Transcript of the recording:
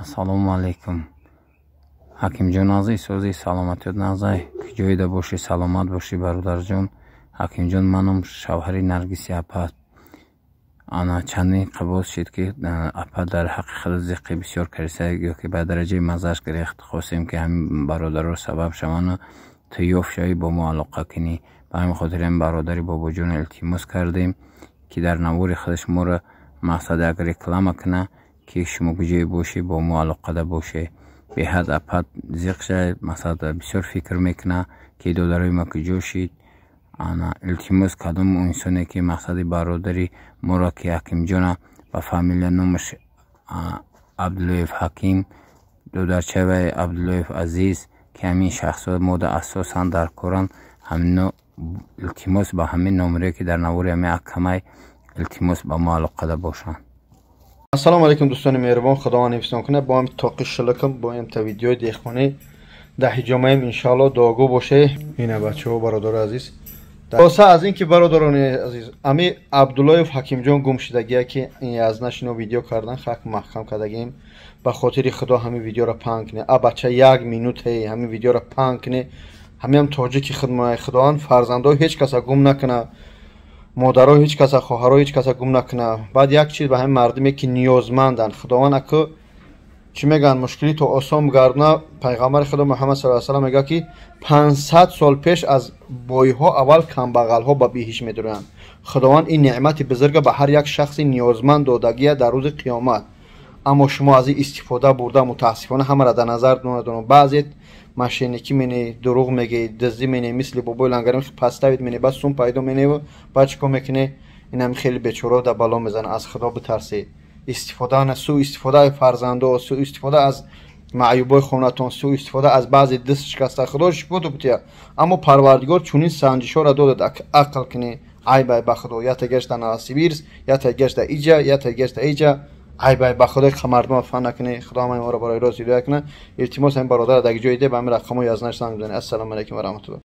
Ассалому алайкум, Ҳакимҷон азиз, сози саломатиёт нағзай, куҷоида бошӣ, саломат бошӣ, бародарҷон. Ҳакимҷон, манам шавҳари Наргиси апа. Ана чандин қабул шид, ки апа дар ҳаққи худ зиққи бисёр кардиса ё ки ба дараҷаи маззаш гирехт. Хостем, ки ҳамин бародаро сабаб шавану ту ёфт шавӣ, бо мо алоқа кунӣ. Ба ҳамин хотир ҳамин бародари бобоҷонро илтимос кардем, ки дар навори худаш моро мақсад як реклама куна, ки шумо куҷое бошӣ, бо мо алоқада боше. Беҳад апа зиқ шавад, мақсад бисёр фикр мекуна, ки додарои ма куҷо шид. Ана илтимос, кадом инсоне ки мақсади бародари моро, ки Ҳакимҷона, ба фамилия номаш Абдуллоев Ҳаким, додарчавай Абдуллоев Азиз, ки ҳамин шахсҳо мода асосан дар коранд, ҳамино илтимос, ба ҳамин номере, ки дар навори ҳамин акамай, илтимос, ба мо алоқада бошанд. Ассалому алайкум, дӯстони меҳрубон, Худованд ҳифзтон кунад. Бо ҳам тоқи шиликам, бо ҳам та видеои деҳқонӣ дар ҳиҷомаем, иншоалло дуогӯ боше. Ина бачаҳо, бародари азиз, оса аз ин ки, бародарони азиз, ами Абдуллоев Ҳакимҷон гум шудагия, ки аз нашино видео кардан, хак маҳкам кардагием. Ба хотири Худо ҳамин видеоро паҳн кунед. А бача, як минутае ҳамин видеоро паҳн кунед. Ҳамиам тоҷики худмоя. Худованд фарзандҳо ҳеҷ каса гум накунад, модаро ҳеҷ каса, хоҳаро ҳеҷ каса гум накунад. Баъд як чиз ба ҳамин мардуме, ки ниёзманданд, Худованд аку, чӣ мегӯянд, мушкили то осон гардона. Пайғамбари Худо Муҳаммад саллаллоҳу алайҳи васаллам мегӯяд, ки 500 сол пеш аз бойҳо аввал камбағалҳо ба биҳишт медуранд. Худованд ин неъмати бузурга ба ҳар як шахси ниёзманд додагия дар рӯзи қиёмат. Аммо шумо аз ин истифода бурда, мутаассифона, ҳамаро дар назар надорам, баъзе мошенникӣ мене, дурӯғ мегӯӣ, дуздӣ мене, мисли бобои лангарим подставить мене, баъд сум пайдо меневу баъд чӣ кор мекунӣ? Инам хеле бечоро дар бало мезанад. Аз Худо битарсед. Истифода, суистифодаи фарзандо, суистифода аз маъюбои хонатон, суистифода аз баъзе даст шикаста, Худо шукру бутия. Аммо Парвардигор чунин санҷишҳоро додад, ақл кунӣ. Айбай, ба Худо, ята гашта Новосибирск, ята гашта иҷа, ята гашта иҷа. Айбай, ба Худои, мардума фан накунӣ. Худо ҳамаи моро барои рост ҳидоя кунад. Илтимос, ҳамин бародара дар ҷои де ба ҳамин рақамҳо язнаш занг бизанед. Ассалому алайкум ва раҳматуллоҳ.